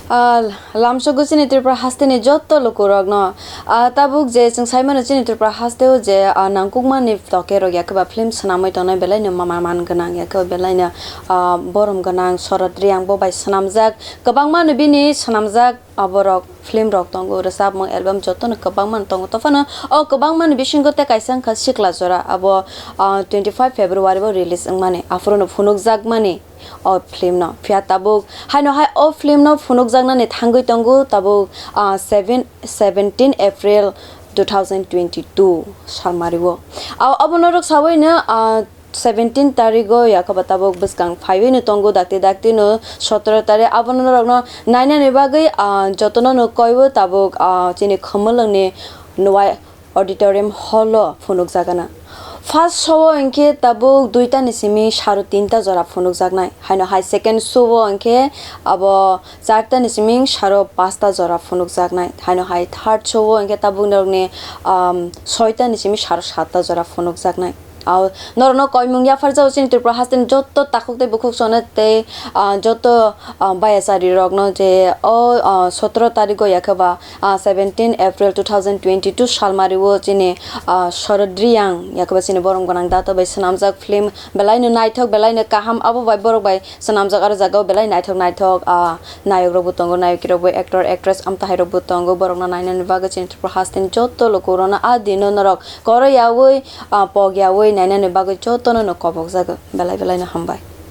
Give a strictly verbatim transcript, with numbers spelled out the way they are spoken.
Ah, lamsogo chini Tripura hasteni joto lukurokno. Ah, tabuk je chwng saimano chini Tripura hasteo je, ah, nangkukmani tokerok yakeba film swnamwi tongnai belaino ma-, ma-, man gwnang yakeba belaino, ah, borom gwnang Sharad Reang bo bai swnamjak. Kwbangmano bini swnamjak, ah, borok filmrok tongo, rwchapmung, album jotono kwbangmano tongo. Tophano o kwbangmani bisingo tei kaisa wngkha Sikla Jora, abo, ah, twenty five February o release wngmani, aphuru no phunukjakmani o film no. Phiya tabuk haino hai o film no phunukjaknani thangwi tongo tabuk, ah, seven, seventeen April two thousand twenty-two salmari o. Abo norok sawi no, ah, seventeen tarigo yakaba tabuk bwskang phaiwi no tongo dakti dakti no sotoro tarik. Abo norok no nainani bagwi, ah, jotono no koiwi tabuk, ah, chini Khumulwng ni Nuwai Auditorium Hall o phunukjakgana. First show o hinkhe tabuk duita ni simi saro tinta jora phunukjaknai. Haino hai second show o hinkhe abo charta ni simi saro pasta jora phunukjaknai. Haino hai third show o hinkhe tabuk norokni, um, soita ni simi saro satta jora phunukjaknai. Ao norokno koimung yapharjao chini Tripura hasteni joto takhuk tei bukhuk sono tei, ah, joto, ah, bayachari rokno je o, ah, sotoro tarigo yakhe ba, ah, seventeen April two thousand twenty-two salmari o chini, ah, Sharad Reang yakhe ba chini borom gwnang dato bai swnamjak film belaino naithok belaino kaham abo bai borok bai swnamjak aro jagao belai naithok naithok, ah, nayok rokbo tongo, nayokirokbo, actor, actress, amtahai rokbo tongo. Borokno nainani bagwi chini Tripura hasteni joto lukurokno a dino norok koroyawi, ah, pogyawi nainani bagwi jotono no kobokjago. Belai belaino hambai.